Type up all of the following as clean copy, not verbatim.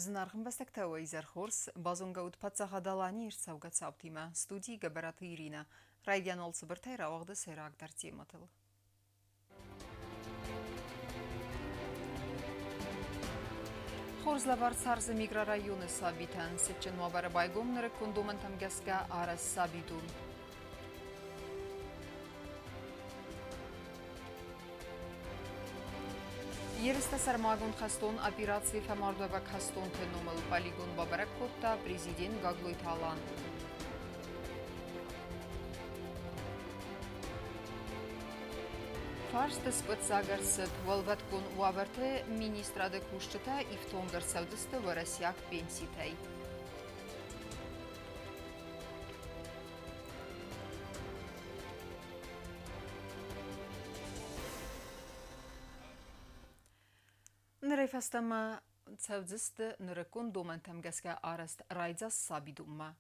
Зынаргъ ӕмбӕстӕгтӕ, уӕ изӕр хорз! Базонгӕ ут Паддзахад Аланийы ӕрцӕугӕ цаутимӕ. Студийы Гӕбӕраты Иринӕ. Райдиан уал цыбыртӕй рауагъды сӕйрагдӕр темӕтыл. Хорз лӕвар царзы микрорайоны сабитӕн. Цытджын уавӕры байгом нырыккон домӕнтӕм гӕсгӕ арӕзт сабидон. Ерыстӕ сӕрмагонд хӕстон операцийы фӕмардуӕвӕг хӕстонты номыл полигон бабӕрӕг кодта президент Гаглойты Алан. Фарсты скъуыддзаг ӕрцыд уӕлвӕткон уавӕрты министрады кусджытӕ ифтонг ӕрцӕудзысты уӕрӕсейаг пенситӕй. Нырӕй фӕстӕмӕ цӕудзысты нырыккон домӕнтӕм гӕсгӕ арӕзт райдзаст сабидонмӕ.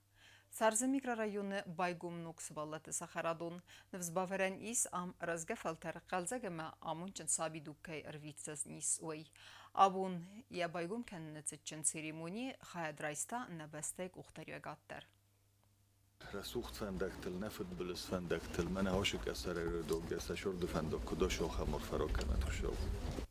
Царзы микрорайоны байгом ног сывӕллӕтты цӕхӕрадон. Ныфсбавӕрӕн ис, ам рӕзгӕ фӕлтӕр хъӕлдзӕг ӕмӕ амондджын сабидуг кӕй ӕрвитдзӕнис, уый. Абон йӕ байгом кӕныны цытджын церемонийы хайад райста нӕ бӕстӕйы къухдариуӕгад дӕр. Рӕсугъд фӕндӕгтыл, нӕ фыдбылыз фӕндӕгтыл, мӕнӕ хосы къӕсӕрӕй рдоггӕ сӕ сорды фӕндаг куыд осохӕмор фӕрог кӕнӕд Хуыцау.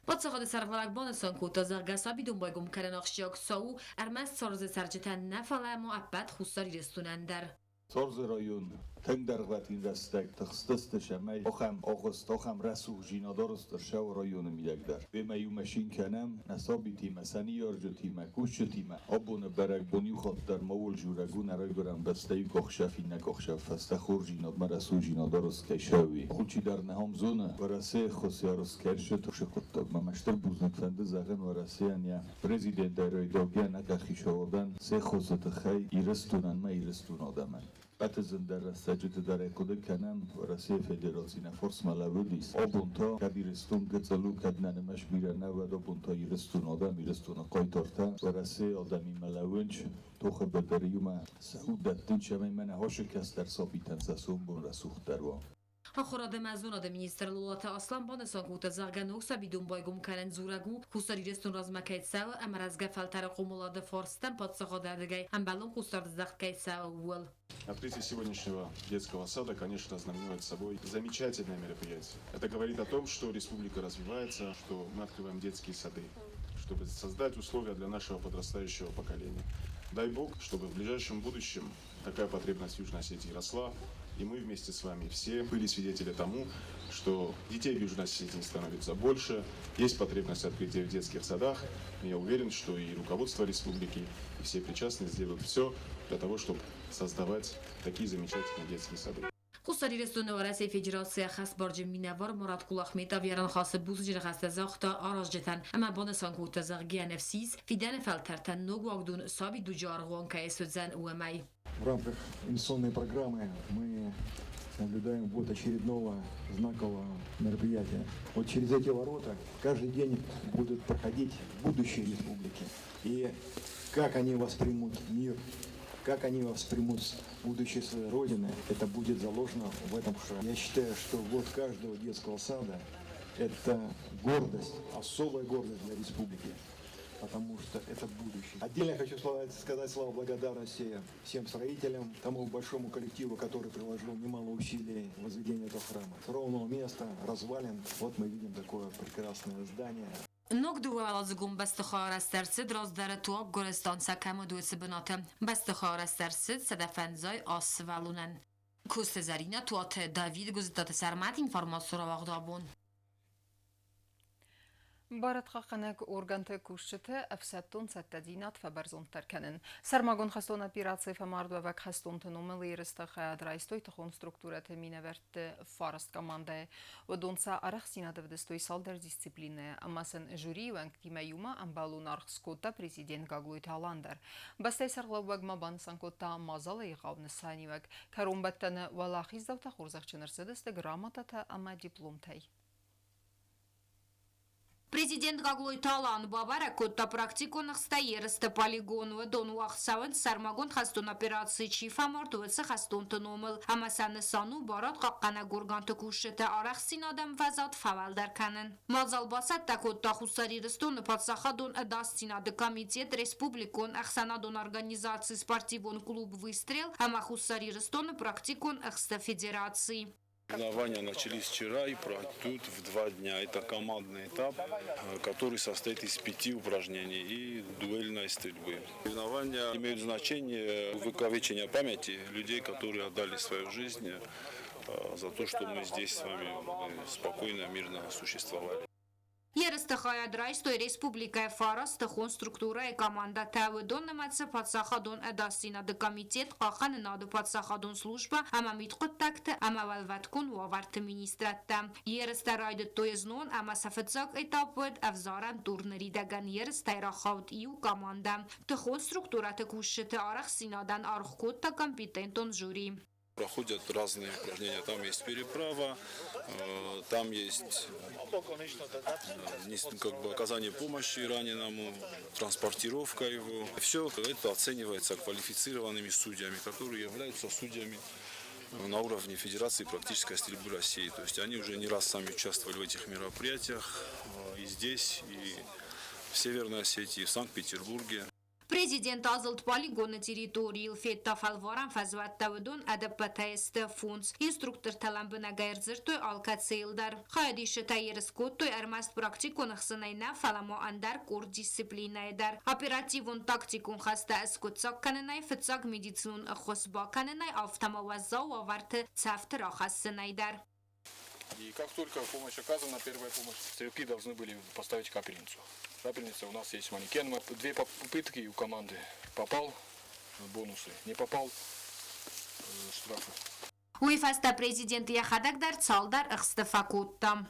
Паддзахады сӕргълӕууӕг банысан кодта, зӕгъгӕ, сабидон байгом кӕнын ахсджиаг цау у ӕрмӕст Царзы цӕрджытӕн нӕ, фӕлӕ ма ӕппӕт Хуссар Ирыстонӕн дӕр. Царзы район тынг дӕргъвӕтин рӕстӕг тыхстысты, цӕмӕй ахӕм агъуыст, ахӕм рӕсугъдзинад арӕзт ӕрцӕуа районы мидӕг дӕр. Уемӕ иумӕ цин кӕнӕм нӕ сабитимӕ, сӕ ныййарджытимӕ, кусджытимӕ. Абоны бӕрӕгбон иу хатт дӕр мауал дзурӕг у нӕ райгуырӕн бӕстӕйы къохсӕф иннӕ къохсӕф фӕстӕ хорздзинадмӕ рӕсугъдзинад арӕзт кӕй цӕуы. Алчидӕр нӕ ам зоны, Уӕрӕсейы ӕххуысы арӕзт кӕй ӕрцыд, уыцы хъуыддагмӕ мӕ стыр бузныг фӕнды зӕгъын Уӕрӕсейӕн йӕ президентӕй райдайгӕ нӕ хицауадӕн се ххуысы тыххӕй Ирыстонӕн мӕ Ирыстоны адӕмӕн. Ӕппӕты зындӕр рӕстӕджыты дӕр ӕй хъуыды кӕнӕм, Уӕрӕсейы Федераци нӕ фарсмӕ лӕууыдис. Абон та, кӕд Ирыстон гыццыл у, кӕд нӕ нымӕц бирӕ нӕ, уӕд абон та Ирыстон адӕм, Ирыстоны хъайтартӕ Уӕрӕсейы адӕмимӕ лӕууынц тохы быдыры иумӕ сӕ уд дӕттынц, цӕмӕй мӕнӕ ацы кӕстӕр сабитӕн сӕ сомбон рӕсугъддӕр уа. Ахуырад ӕмӕ зонады министр Лолаты Аслан банысан кодта, зӕгъгӕ, ног сабидон байгом кӕнын дзурӕг у, Хуссар Ирыстон размӕ кӕй цӕуы ӕмӕ рӕзгӕ фӕлтӕры хъомылады фарстӕн паддзахады ӕрдыгӕй ӕмбӕлон хъусдард здӕхт кӕй цӕуы, ууыл. Открытие сегодняшнего детского сада, конечно, знаменует собой замечательное мероприятие. Это говорит о том, что республика развивается, что мы открываем детские сады, чтобы создать условия для нашего подрастающего поколения. Дай бог, чтобы в ближайшем будущем такая потребность в Южной Осетии росла, и мы вместе с вами все были свидетели тому, что детей в Южной Осетии становится больше, есть потребность открытия в детских садах. И я уверен, что и руководство республики, и все причастные сделают все для того, чтобы создавать такие замечательные детские сады. Хуссар Ирыстоны Уӕрӕсейы Федерацийы ӕххӕстбарджын минӕвар Мурат Кулахметов йӕ раныхасы бузныджы ныхӕстӕ загъта аразджытӕн ӕмӕ банысан кодта, зӕгъгӕ, ӕнӕфсис фидӕны фӕлтӕртӕн ног уагдон сабидуджы аргъуан кӕй суыдзӕн, уымӕй. В рамках инвестиционной программы мы наблюдаем ввод очередного знакового мероприятия. Вот через эти ворота каждый день будут проходить будущее республики. И как они воспримут мир, как они воспримут будущее своей Родины, это будет заложено в этом храме. Я считаю, что вот каждого детского сада – это гордость, особая гордость для республики, потому что это будущее. Отдельно хочу сказать слова благодарности всем строителям, тому большому коллективу, который приложил немало усилий в возведении этого храма. С ровного места, развалин, вот мы видим такое прекрасное здание. Ног дыууӕуӕладзыгон бӕстыхай арӕзт ӕрцыд раздӕры туаггуыры станцӕ Кӕмодоцы бынаты. Бӕстыхай арӕзт ӕрцыд 150 аст сывӕллонӕн. Коцты Зӕринӕ, Туаты Давид, Гуызыттаты Сӕрмӕт, информацион рауагъд абон. Барадхъахъхъӕнӕг органты кусджыты ӕфсӕддон цӕттӕдзинад фӕбӕрзонддӕр кӕнын. Сӕрмагонд хӕстон операцийы фӕмардуӕвӕг хӕстонты номыл ерысты хайад райстой тыхон структурӕты минӕвӕртты фараст командӕйы. Уыдон сӕ арӕхстдзинад ӕвдыстой цалдӕр дисциплинӕйы ӕмӕ сын жюрийы уӕнгтимӕ иумӕ ӕмбӕлон аргъ скодта президент Гаглойты Алан дӕр. Бӕстӕйы сӕргълӕууӕг ма банысан кодта мадзалы егъау нысаниуӕг. Кӕронбӕттӕны уӕлахиздзаутӕ хорзӕхджын ӕрцыдысты грамотатӕ ӕмӕ дипломтӕй. Президент Гаглойты Алан бабӕрӕг кодта практикон ӕхстӕй ерысты полигон. Уыдон уагъд цӕуынц сӕрмагонд хӕстон операцийы чи фӕмард, уыцы хӕстонты номыл ӕмӕ сӕ нысан у барадхъахъхъӕнӕг органты кусджыты арӕхстдзинад ӕмвӕзад фӕуӕлдӕр кӕнын. Мадзал бацӕттӕ кодта Хуссар Ирыстоны паддзахадон ӕдасдзинады комитет, республикон ӕхсӕнадон организаци спортивон клуб «Выстрел» ӕмӕ Хуссар Ирыстоны практикон ӕхсты федераци. Соревнования начались вчера и пройдут в 2 дня. Это командный этап, который состоит из пяти упражнений и дуэльной стрельбы. Соревнования имеют значение увековечения памяти людей, которые отдали свою жизнь за то, что мы здесь с вами спокойно, мирно существовали. Ерысты хайад райстой республикӕйы фараст тыхон структурӕйы командӕтӕ. Уыдон нымӕцы паддзахадон ӕдасдзинады комитет, хъахъхъӕнынады паддзахадон службӕ ӕмӕ мидхъуыддӕгты ӕмӕ уӕлвӕткон уавӕрты министрадтӕ. Ерыстӕ райдыдтой знон ӕмӕ сӕ фыццаг этап уыд ӕвзарӕн тур. Ныридӕгӕн ерыстӕй рахауд иу командӕ. Тыхон структурӕты кусджыты арӕхстдзинадӕн аргъ кодта компетентон жюри. Проходят разные упражнения. Там есть переправа, там есть как бы оказание помощи раненому, транспортировка его. Все это оценивается квалифицированными судьями, которые являются судьями на уровне Федерации практической стрельбы России. То есть они уже не раз сами участвовали в этих мероприятиях и здесь, и в Северной Осетии, и в Санкт-Петербурге. Президент азылд полигоны территорийыл, федта фӕлварӕн фӕзуӕттӕ. Уыдон ӕдӕппӕтӕй сты фондз. Инструктортӕ лӕмбынӕгӕй ӕрдзырдтой алкӕцыйыл дӕр. Хайадисджытӕ ерыс кодтой ӕрмӕст практикон ӕхсынӕй нӕ, фӕлӕ ма ӕндӕр къорд дисциплинӕйы дӕр: оперативон-тактикон хӕстӕ ӕскъуыддзаг кӕнынӕй, фыццаг медицинон ӕххуыс бакӕнынӕй, афтӕ ма уӕззау уавӕрты цӕфты рахӕссынӕй дӕр. И как только помощь оказана, первая помощь, стрелки должны были поставить капельницу. Капельница у нас есть манекен. Две попытки у команды. Попал — бонусы, не попал — штрафы. Уый фӕстӕ президент йӕхӕдӕг дӕр цалдӕр ӕхсты фӕкодта.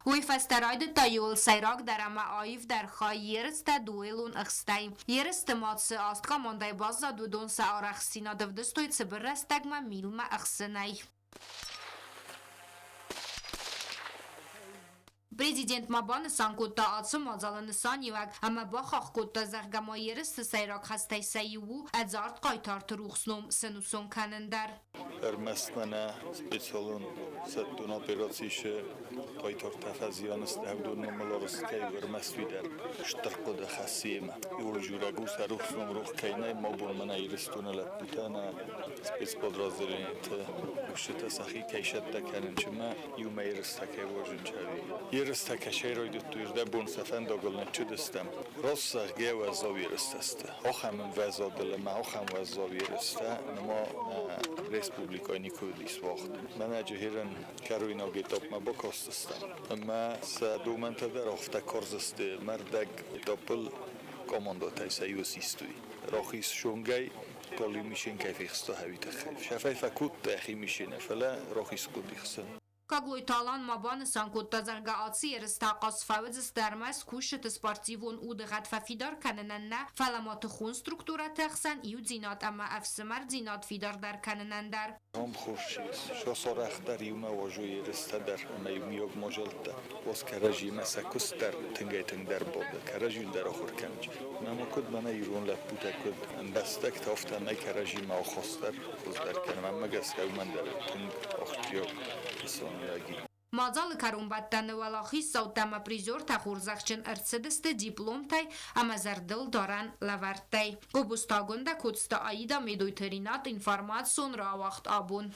Уый фӕстӕ райдыдта иууыл сӕйрагдӕр ӕмӕ аивдӕр хай ерыстӕ дуэлон ӕхстӕй. Ерысты ма цы аст командӕйы баззад, уыдон сӕ арӕхстдзинад ӕвдыстой цыбыр рӕстӕгмӕ милмӕ ӕхсынӕй. Президент ма банысан кодта ацы мадзалы нысаниуӕг ӕмӕ бахахх кодта, зӕгъгӕ ма ерысты сӕйраг хӕстӕй сӕ иу у ӕдзард хъайтарты рухс ном сӕнусон кӕнын дӕр. Ӕрмӕст мӕнӕ специалон ӕфсӕддон операцийы хъайтартӕ фӕзиан сты, уыдон номыл арӕзт кӕй у, ӕрмӕст уый дӕр стыр хъуыды хӕссы йемӕ. Иууылджурӕг у, сӕ рухс ном рох кӕй нӕй, ма бон мӕнӕ Ирыстоны лӕппутӕ, нӕ спецподразделениты кусджытӕ сӕхи кӕй сӕттӕ кӕнынц ӕмӕ иумӕ ерыстӕ кӕй уарзынц ӕви. Ерыстӕ кӕсӕй райдыдтой, ӕрдӕбон сӕ фӕндагыл ныччыдыстӕм. Раст зӕгъгӕ, уӕззау ерыстӕ сты. Ахӕм ӕмвӕзадыл ӕмӕ ахӕм уӕззау ерыстӕ нырма нӕ республикӕйы никуы уыдис уагъд. Мӕнӕ Джихирӕн кӕройнаг этапмӕ бакастыстӕм ӕмӕ сӕ домӕнтӕ дӕр афтӕ карз сты, мӕрдӕг этапыл командӕтӕй сӕ иу систой. Рахиз сонгӕй галиу мишенькӕй фехста хӕуи тыххӕй. Шӕфӕй фӕкодта йӕхи мишенӕ, фӕлӕ рахиз хъуыди хсӕн. Гаглойты Алан ма банысан кодта, зӕгъгӕ, ацы ерыстӕ ахъаз фӕуыдзысты ӕрмӕст кусджыты спортивон удыгъӕд фӕфидар кӕнынӕн нӕ, фӕлӕ ма тыхон структурӕты ӕхсӕн иудзинад ӕмӕ ӕфсымӕрдзинад фидардӕр кӕнынӕн дӕр. Ам хорз чи ис, сӕ арӕхдӕр иумӕ уарзой ерыстӕ дӕр ӕмӕ иумиаг мадзӕлттӕ. Уадз кӕрӕдзимӕ сӕ куыст дӕр тынгӕй-тынгдӕр бады, кӕрӕдзийыл дӕр ахуыр кӕнынц. Ӕмӕ куыд мӕнӕ ирон лӕппутӕ куыд ӕмбӕстӕгтӕ, афтӕ нӕ кӕрӕдзимӕ ахаст дӕр хуыздӕр кӕнӕм. Ӕмӕ гӕсгӕ уымӕн дӕр тынг ахсджиаг нысаниуӕг. Мадзалы кӕронбӕттӕны уӕлахиздзаутӕ ӕмӕ призертӕ хорзӕхджын ӕрцыдысты дипломтӕй ӕмӕ зӕрдылдарӕн лӕвӕрттӕй. Гобозты Агуындӕ, Коцты Аида, Медойты Ринат, информацион рауагъд «Абон».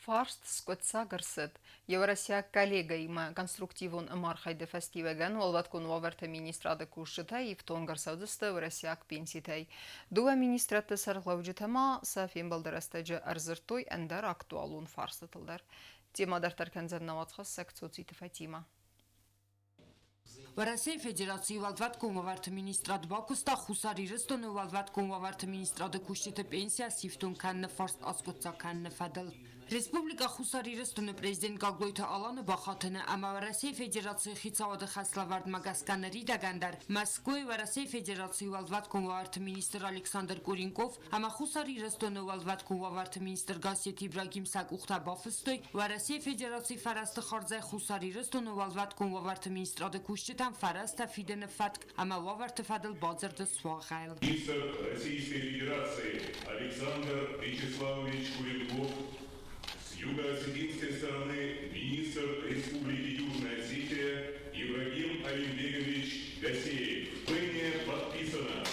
Фарст скъуыддзаг ӕрцыд. Йӕ уӕрӕсейаг коллегӕимӕ конструктивон ӕмархайды фӕстиуӕгӕн Уӕлвӕткон уавӕрты министрады кусджытӕ ифтонг ӕрцӕудзысты уӕрӕсейаг пенситӕй. Дыууӕ министрадты сӕргълӕуджытӕ ма сӕ фембӕлды рӕстӕджы ӕрдзырдтой ӕндӕр актуалон фарстытыл дӕр. Темӕ дарддӕр кӕндзӕн нӕ уацхӕссӕг Цоциты Фатимӕ. Уӕрӕсейы Федерацийы Уӕлвӕткон уавӕрты министрад бакуыста Хуссар Ирыстоны Уӕлвӕткон уавӕрты министрады кусджыты пенсийӕ сифтонг кӕныны фарст аскъуыддзаг кӕныны фӕдыл. Республикӕ Хуссар Ирыстоны президент Гаглойты Аланы бахатыны ӕмӕ Уӕрӕсейы Федерацийы хицауады хӕслӕвӕрдмӕ гӕсгӕ ныридӕгӕн дӕр Мӕскуыйы Уӕрӕсейы Федерацийы Уӕлвӕткон уавӕрты министр Александр Куренков ӕмӕ Хуссар Ирыстоны Уӕлвӕткон уавӕрты министр Гассеты Ибрагим сӕ къухтӕ бафыстой Уӕрӕсейы Федерацийы фӕрӕзты хардзӕй Хуссар Ирыстоны Уӕлвӕткон уавӕрты министрады кусджытӕн фӕрӕзтӕ фидыны фӕтк ӕмӕ уавӕрты фӕдыл бадзырды суагъӕйыл. Министр Российской Федерации Александр Вячеславович Куренков, с юго-осетинской стороны министр Республики Южная Осетия Ибрагим Алимбегович Гасеев. Соглашение подписано.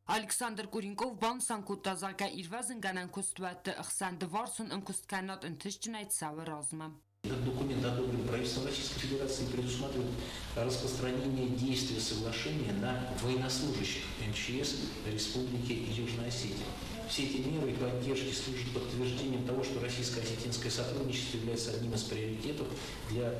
Александр Куренков банысан кодта, зӕгъгӕ, ирвӕзынгӕнӕн куыстуӕтты ӕхсӕн дывӕрсон ӕмкуысткӕнынад ӕнтыстджынӕй цӕуы размӕ. Этот документ одобрен правительством Российской Федерации и предусматривает распространение действия соглашения на военнослужащих МЧС Республики Южная Осетия. Все эти меры и поддержки служат подтверждением того, что российско-осетинское сотрудничество является одним из приоритетов для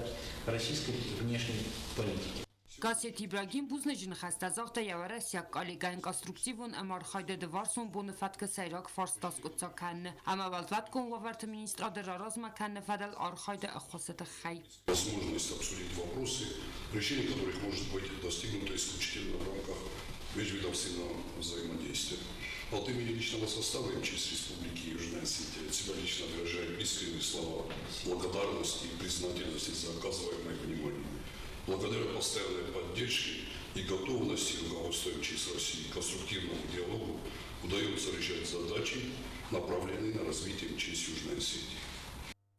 российской внешней политики. Гассеты Ибрагим бузныджы ныхӕстӕ загъта йӕ уӕрӕсейаг коллегӕйӕн конструктивон ӕмархайды дывӕрсон боны фӕткы сӕйраг фарста скъуыддзаг кӕныны ӕмӕ уӕлвӕткон уавӕрты министрады раразмӕ кӕныны фӕдыл архайды ӕххуысы тыххӕй. Возможность обсудить вопросы, решение которых может быть достигнуто исключительно в рамках межведомственного взаимодействия. От имени личного состава МЧС Республики Южная Осетия от себя лично выражаю искренние слова благодарности и признательности за оказываемое внимание. Благодаря постоянной поддержке и готовности руководства МЧС России к конструктивному диалогу удается решать задачи, направленные на развитие МЧС Южной Осетии.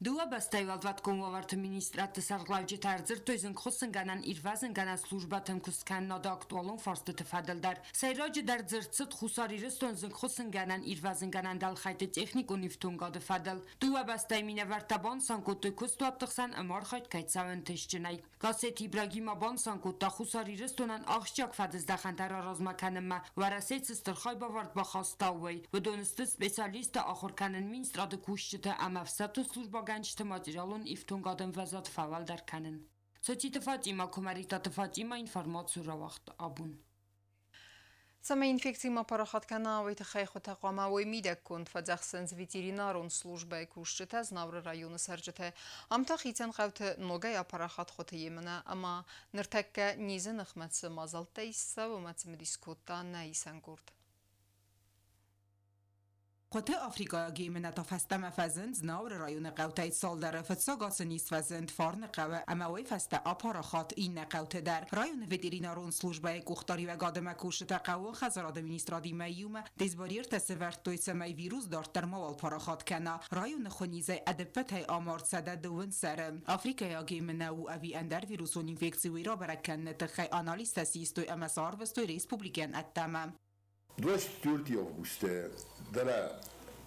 Дыууӕ бӕстӕйы уӕлвӕткон уавӕрты министрадты сӕргълӕуджытӕ ӕрдзырдтой зынгхуыссынгӕнӕн-ирвӕзынгӕнӕн службӕты ӕмкуысткӕнынады актуалон фарстыты фӕдыл дӕр. Сӕйраджыдӕр дзырд цыд Хуссар Ирыстон зынгхуыссынгӕнӕн-ирвӕзынгӕнӕн дӕлхӕйтты техникон ифтонгады фӕдыл. Дыууӕ бӕстӕйы минӕвӕрттӕ банысан кодтой куыстуӕтты хсӕн ӕмархайд кӕй цӕуы ӕнтыстджынӕй. Гассеты Ибрагим банысан кодта Хуссар Ирыстонӕн ахсджиаг фӕдыздӕхӕнтӕ раразмӕ кӕнынмӕ Уӕрӕсе цы стыр хайбавӕрд бахаста, уый. Уыдон сты специалисттӕ ахуыр кӕнын министрады кусджытӕ ӕмӕ ӕфсӕддон службӕгӕнджыты материалон ифтонгады ӕмвӕзад фӕуӕлдӕр кӕнын. Цоциты Фатимӕ, Куымӕридтаты Фатимӕ информаци рауагъта абон. Цӕмӕй инфекци ма парахат кӕна, уый тыххӕй хуытӕ хъуамӕ уой мидӕггонд, фӕдзӕхсынц ветеринарон службӕйы кусджытӕ Знауыры районы цӕрджытӕ. Ам та хицӕн хъӕуты ногӕй апарахат хуыты емынӕ ӕмӕ ныртӕккӕ низы ныхмӕ цы мадзӕлттӕ ист цӕуы, уымӕ цымыдис кодта нӕ исӕн къорд. Хъуыты африкӕйаг емынӕ та фӕстӕмӕ фӕзынд Знауыры районы хъӕутӕй цалдӕры. Фыццаг ацы низ фӕзынд Фарныхъӕуы ӕмӕ уый фӕстӕ апарахат иннӕ хъӕуты дӕр. Районы ветеринарон службӕйы къухдариуӕгадимӕ кусджытӕ хъӕууон хӕдзарады министрадимӕ иумӕ дезбарьертӕ сӕвӕрдтой, цӕмӕй вирус дарддӕр мауал парахат кӕна. Районы хуынизӕй ӕдӕппӕтӕй амард 110 сӕры. Африкӕйаг емынӕ у ӕви ӕндӕр вирусон инфекци, уый рабӕрӕг кӕныны тыххӕй анализтӕ систой ӕмӕ сӕ арвыстой республикӕйӕн ӕддӕмӕ. 24 августе дӕлӕ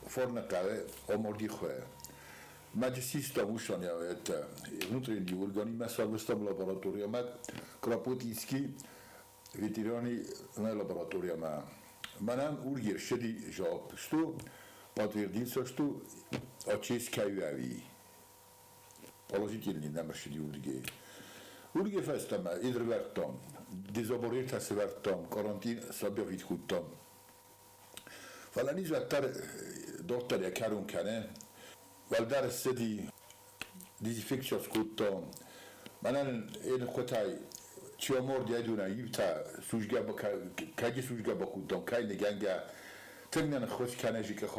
Фарныхъӕуы амарди хуы. Мӕ систам это внутренние органы мӕ сарвыстам лабораториямӕ Кропоткинский ветеринарная лабораториямӕ. Мӕнӕн ургер ссыди жауап, что подтвердился, что отчесть кӕй положительный нӕм ссыди урге. Урге фӕстӕмӕ идрвӕрдтам, дезаборертӕ сӕвӕрдтам, карантин объявить кодтам. Фӕлӕ низ уӕддӕр дарддӕр йӕ кӕрон кӕны. Уӕлдӕр ссыди, дезинфекция скодта. Мӕнӕн ен хуытӕй чи амарди, айдонӕй иутӕ служгӕ кӕйджы служгӕ бакодтам, кӕй ныгӕнгӕ. Тынг нын ӕххуыс кӕны ЖКХ.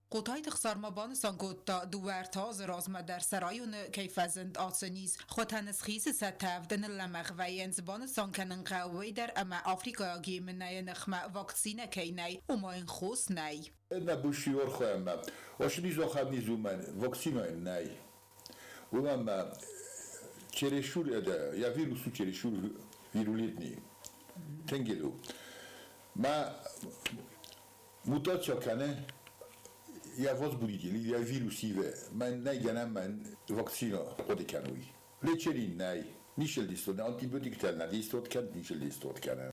Хъотайты Хсар ма банысан кодта, 2-3 азы размӕ дӕр сӕ районы кӕй фӕзынд ацы низ. Хуытӕн схизы сӕ тӕвд, ныллӕмӕгъ вӕййынц, банысан кӕнын хъӕуы уый дӕр, ӕмӕ африкӕйаг емынӕйы ныхмӕ вакцинӕ кӕй нӕй, ома йын хос нӕй. Нӕ буси орхоӕмӕ. Ошни зохам низумен вакцина нӕй. Уымӕн ӕмӕ чересчур это, я вирусу чересчур вирулентный. Тынг у. Ма мутация кӕны, я возбудитель, я вирус ивы. Мӕн нӕй гӕнӕн мӕн вакцина хъуыды кӕной. Лечение нӕй. Ничел действует, антибиотиктӕ нӕ действует кӕн, ничел действует кӕны.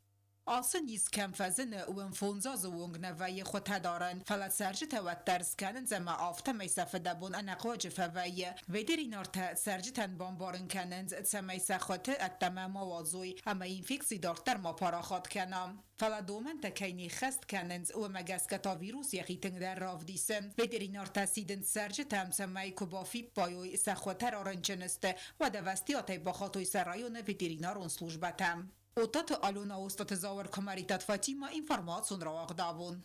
Ацы низ кӕм фӕзыны, уым 5 азы онг нӕ вӕййы хуытӕ дарӕн, фӕлӕ цӕрджытӕ уӕддӕр скӕнынц ӕмӕ афтӕмӕй сӕ фыдӕбон ӕнӕхъуаджы фӕвӕййы. Ветеринартӕ цӕрджытӕн бамбарын кӕнынц, цӕмӕй сӕ хуыты ӕддӕмӕ ма уадзой ӕмӕ инфекци дарддӕр ма парахат кӕна. Фӕлӕ домӕнтӕ кӕй не ххӕст кӕнынц, уымӕ гӕсгӕ та вирус йӕхи тынгдӕр равдисы. Ветеринартӕ сидынц цӕрджытӕм, цӕмӕй куы бафиппайой, сӕ хуытӕ рарынчын сты, уӕд ӕвӕстиатӕй бахатой сӕ районы ветеринарон службӕтӕм. Отаты Алена, Остаты Зауыр, Куымӕридтаты Фатима, информацион рауагъд «Абон».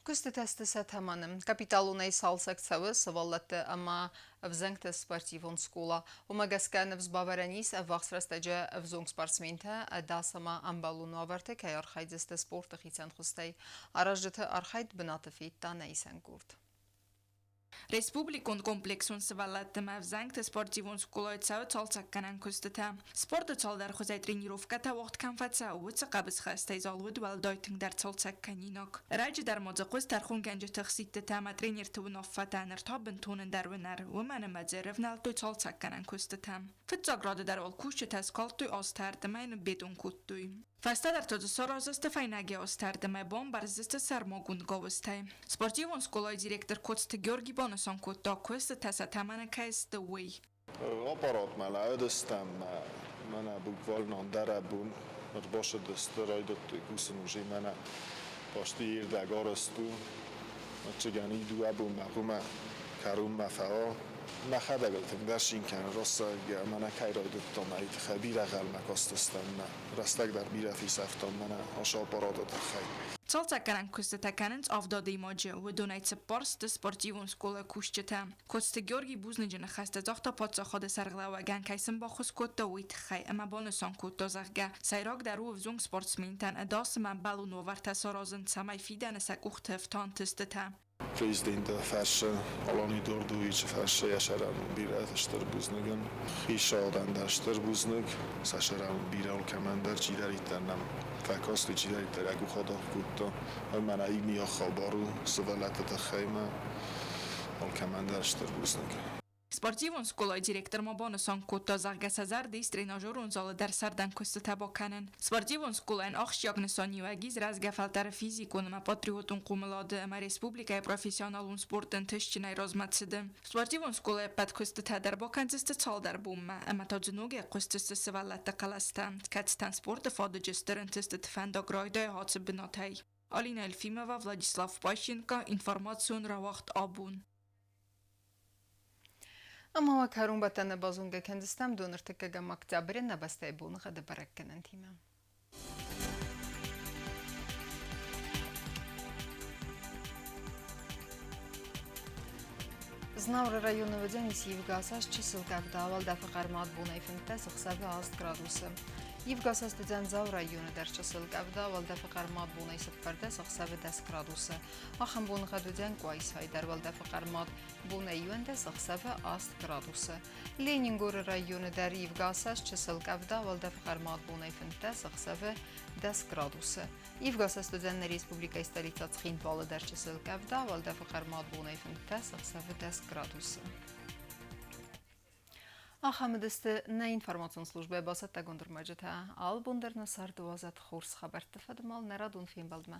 Куыстытӕ сты сӕ тӕмӕны. Капиталонӕй цалцӕг цӕуы сывӕллӕтты ӕмӕ ӕвзӕнгты спортивон скъола. Уымӕ гӕсгӕ ныфс бавӕрӕн ис, ӕввахс рӕстӕджы ӕвзонг спортсментӕ ӕдас ӕмӕ ӕмбӕлон уавӕрты кӕй архайдзысты спорты хицӕн хуызтӕй. Аразджыты архайд бынаты федта нӕ исӕн къорд. Республикон комплексон сывӕллӕтты ӕмӕ ӕвзӕнгты спортивон скъолайы цӕуы цалцӕггӕнӕн куыстытӕ. Спорты цалдӕр хуызӕй тренировкӕтӕ уагъд кӕм фӕцӕуы, уыцы хъӕбысхӕстӕй зал уыд уӕлдай тынгдӕр цалцӕг кӕнинаг. Ӕрӕджы дӕр ма дзы хъуыст тӕрхонгӕнджыты хситтытӕ ӕмӕ тренерты уынаффӕтӕ, ныр та бынтон ӕндӕр уынӕр, уымӕн ӕмӕ дзы ӕрӕвнӕлдтой цалцӕггӕнӕн куыстытӕм. Фыццаг рады дӕр уал кусджытӕ скалдтой астӕрд ӕмӕ йын бетон кодтой. Фӕстӕдӕр та дзы сараздзысты фӕйнӕгӕй астӕрд ӕмӕ бамбӕрздзысты сӕрмагонд гауызтӕй. Спортивон скъолайы директор Коцты Георги банысан кодта, куыстытӕ сӕ тӕмӕны кӕй сты, уый. Аппаратмӕ лӕудыстӕм, мӕнӕ буквально ӕндӕрӕбон ӕрбацыдысты, райдыдтой кусын уже мӕнӕ почти ӕрдӕг арӕзт у. Ӕвӕццӕгӕн и дыууӕ бонмӕ хъуамӕ кӕронмӕ фӕуа. Мӕхӕдӕг ыл тынгдӕр цин кӕнын, рӕстӕг мӕнӕ кӕй райдыдтам, ай тыххӕй бирӕ ӕнхъӕлмӕ кастыстӕм, мӕ рӕстӕг дӕр бирӕ фесӕфтам мӕнӕ ацы аппараты тыххӕй. Цалцӕггӕнӕн куыстытӕ кӕнынц авд адӕймаджы, уыдонӕй цыппар сты спортивон скъолайы кусджытӕ. Коцты Георгий бузныджы ныхӕстӕ загъта паддзахады сӕргълӕууӕгӕн, кӕй сын баххуыс кодта, уый тыххӕй ӕмӕ банысан кодта, зӕгъгӕ, сӕйрагдӕр у ӕвзонг спортсментӕн ӕдас ӕмӕ ӕмбӕлон уавӕртӕ саразын, цӕмӕй фидӕны сӕ къухты ӕфта ӕнтыстытӕ. Президенты фӕрсы, Алани Дордовичы фӕрсы йӕ сӕрӕн бирӕ стыр бузныг ын. Хицауадӕн дӕр стыр бузныг, сӕ сӕрӕн бирӕ алкӕмӕн дӕр, чидӕриддӕр нӕм фӕкасти, чидӕриддӕр йӕ къух адаргъ кодта. Мӕнӕ иумиаг хабар у сывӕллӕтты тыххӕй мӕ алкӕмӕн дӕр стыр бузныг. Спортивон скъолайы директор ма банысан кодта, зӕгъгӕ, сӕ зӕрды ис тренажерон залы дӕр сӕрдӕн куыстытӕ бакӕнын. Спортивон скъолайӕн ахсджиаг нысаниуӕг ис рӕзгӕ фӕлтӕры физикон ӕмӕ патриотон хъомылады ӕмӕ республикӕйы профессионалон спорты ӕнтыстджынӕй размӕцыды. Спортивон скъолайы ӕппӕт куыстытӕ дӕр бакӕндзысты цалдӕр бонмӕ ӕмӕ та дзы ногӕй хъуысдзысты сывӕллӕтты хъӕлӕстӕ, кӕцытӕн спорты фадыджы стыр ӕнтыстыты фӕндаг райдайы ацы бынатӕй. Алина Елфимова, Владислав Пащенко, информацион рауагъд «Абон». Ӕмӕ уӕ кӕронбӕттӕны базонгӕ кӕндзыстӕм доныртыккӕгӕм октябры нӕ бӕстӕйы боныгъӕды бӕрӕггӕнӕнтимӕ. Знауыры районы уыдзӕнис ивгӕ асаст чысыл къӕвда, уӕлдӕфы хъӕрмад бонӕй 15 ӕхсӕвы 8 градусы. Ивгӕ асаст уыдзӕн Дзауы районы дӕр чысыл къӕвда, уӕлдӕфы хъӕрмад бонӕй 14 ӕхсӕвы 10 градусы. Ахӕм боныгъӕд уыдзӕн Къуайсайы дӕр, уӕлдӕфы хъӕрмад бонӕй 11 ӕхсӕвы 8 градусы. Ленингоры районы дӕр ивгӕ асаст чысыл къӕвда, уӕлдӕфы хъӕрмад бонӕй 15 ӕхсӕвы 10 градусы. Ивгӕ асаст уыдзӕн нӕ республикӕйы столицӕ Цхинвалы дӕр чысыл къӕвда, уӕлдӕфы хъӕрмад бонӕй 15 ӕхсӕвы 10 градусы. Ахӕм уыдысты нӕ информацион службӕйы бацӕттӕгонд ӕрмӕджытӕ. Алы бон дӕр нӕ царды уадзӕд хорз хабӕртты фӕдыл нӕ радон фембӕлдмӕ.